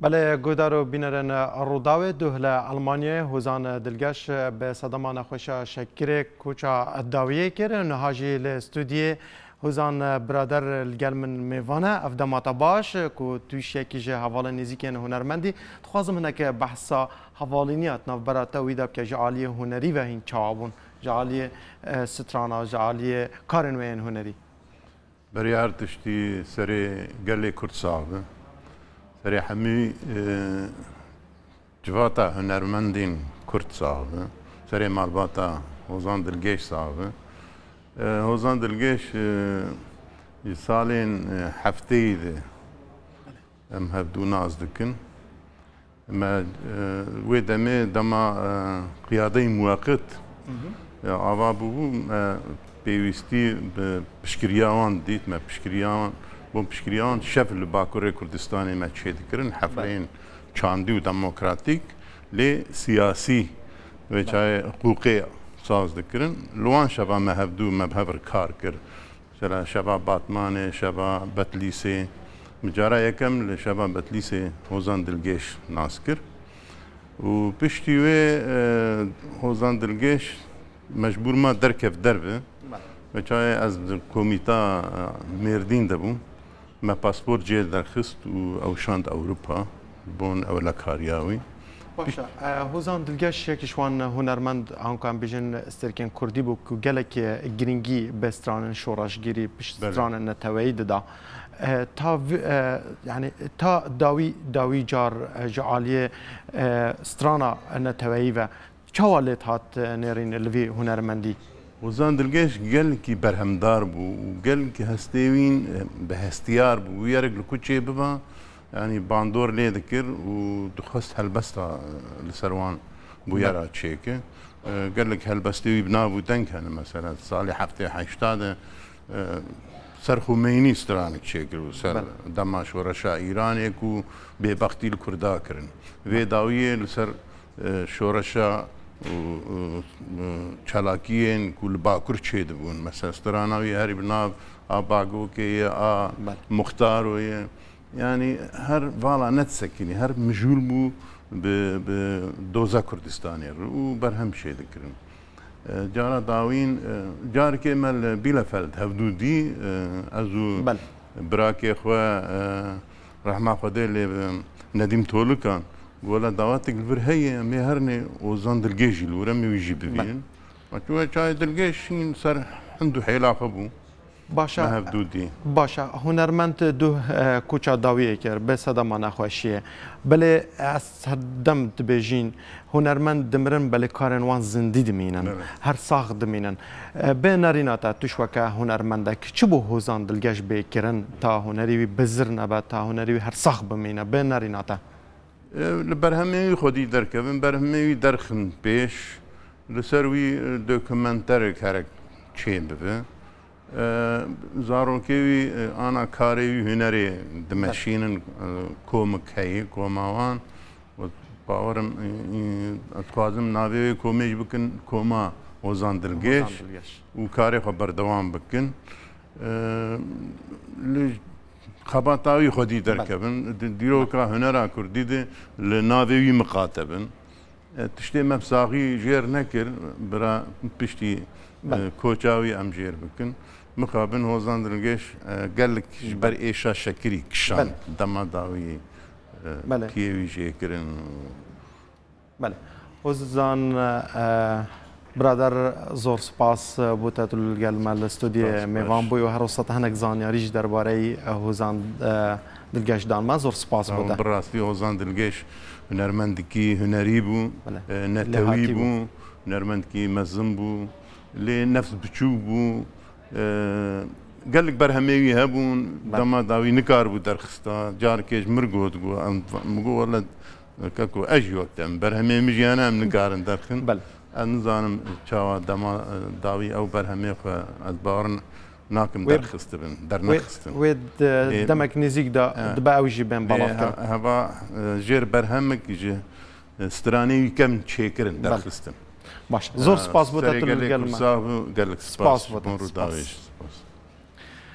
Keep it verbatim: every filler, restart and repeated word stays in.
Belê, guhdar û bînerên Rûdawê, duh li Elmanyayê Hozan Dilgeş bi sedema nexweşa şekirê koça dawiyê kir. Niha jî li stûdiyê Hozan birader li gel min mêvan e. Ev dema te baş, ku tu jî yekî ji hevalên nêzîkên hunermendî. Dixwazim hinek behsa hevalîniya di navbera te û wî de bike ji aliyê hunerî ve hîn çawa bûn? Ji aliyê, e, strana, ji aliyê karên wê yên hunerî. Berî her tiştî serê gelê Kurd sax be. Serê hemî, e, civata hunermendên Kurd sax be. Serê malbata Hozan Dilgêş sax be. E, Hozan Dilgêş, e, ji salên, e, hefteyî de em hevdû nas dikin. Me, e, wê demê dema, e, qiyadeyî muweqit, e, ava bûbû, me pêwîstî bi piştgiriya wan dît, me piştgiriya wan, bo piştgiriya wan şev li Bakurê Kurdistanê me çêdikirin, hefleyên çandî û demokratîk, lê siyasî, wê çayê hiqûqê saz dikirin. Li wan şeva me hevdû, me bi hev re kar kir. Mesela şeva Batmanê, şeva Betlîsê. Min cara yekem li şeva Betlîsê Hozan Dilgêş nas kir. Û piştî wê, e, Hozan Dilgêş mecbûr ma derkev derve. Belê. Ve çayê ez di komîta, e, Mêrdîn de bûm. Me pasport cê derxist û ew şand Ewropa. Bon ew lekariya wî. Baş e, e, Hozan Dilgeş yek ji wan hunermend, anku em bêjin, stêrkên kurdî bû ku gelek, e, girîngî bi stranên şoreşgirî, pişt stranên neteweyî dida. E, ta vi-, e, yani ta dawî, dawî car, e, ji aliyê, e, strana neteweyî ve çawa lê dihat, e, nêrîn li vî hunermendî? Hozan Dilgeş gelkî berhemdar bû û gelkî hestê wî, e, bi hestiyar bû. Wî yerek li ku çê biba, yanî bandor lê dikir û dixwest helbesta, e, li ser wan bûyera çêke. E, gelek helbestê wî bi nav û deng hene, mesela salê heftê heşta de, e, ser Xumeynî stranek çêkir û ser dema şoreşa Îranê ku bêbextî li Kurda kirin. Vê dawiyê li ser, e, şoreşa û, û, û çalakiyên ku li Bakur çêdibûn. Mesela strana wî herî bi nav a Bagokê ye, a Muxtaro ye. Yanî her vala nedisekinî, her mijûl bû bi, bi doza Kurdistanê re û berhem çêdikirin. E, cara dawîn, e, carkê me li Bielefeld hevdû dî, e, ez û birakê xwe, e, rehma Xwedê lê be, Nedîm Tolikan, got, wela dawetek li vir heye, em ê herinê Ozan Dilgê jî li wir, em ê wî jî bibînin. Ma çûye çayê Dilgê şîn ser hind û hêla xwe bû. Baş e. Me hevdû dî. Baş e. Hunermend duh, e, koça dawiyê kir, bê sedema nexweşiyê. Belê ez her dem dibêjîn, hunermend dimirin, belê karên wan zindî dimînin. Evet. Her sax dimînin. E, bê nerîna te, tu ji weke hunermendek, çi bû Hozan Dilgeş bê kirin, ta hunerî wî bizir nebe, ta hunerî wî her sax bimîne, bê nerîna te? E, li berhemê wî xwedî derkevin, berhemê wî derxin pêş, li ser wî, e, dokumenterek herek çê bibe. E, zarokê wî, e, ana karê wî hunerê dimeşînin, e, komik heye, koma wan. Û bawerim, e, e, ez dixwazim navê wê komê jî bikin Koma Ozan Dilgêş û karê xwe berdewam bikin. E, li xebata wî xwedî derkevin. Di dîroka hunera kurdî de li navê wî miqate bin. E, tiştê me bi saxî jêr nekir, bira piştî, e, koça wî em jêr bikin. Mixabin Hozan Dilgêş, e, gelek ji ber êşa şekirî kişand dema dawî, e, piyê wî jê kirin. Belê. Hozan, e, birader, zor spas bo te tu li gel me li studiyê mêvan bûyî û her wisa te hinek zanyarî ji derbareyî, e, Hozan, e, Dilgeş dan me. Zor spas bo te. Bi rastî Hozan Dilgeş hunermendikî hunerî bû, e, netewî bû, hunermendikî mezin bû, lê nefs biçûk bû. E, gelek berhemê wî hebûn, dema dawî nikaribû derxista. Carkê ji mir got, got, em, min got, wele, keko, ez jî wek te, em berhemê min jî hene, em nikarin derxin. Belê. Ez nizanim çawa dema, e, dawî ew berhemê xwe, ez bawer nakim derxistibin, dernexistin. Wê, wê demek nêzîk de dibe ew jî bên belav kirin. He-, heva, e, jêr berhemek ji, e, stranê wî kem çêkirin, derxistin. Baş. Zor spas bo te tu li gel me. Spas bo te. Spas.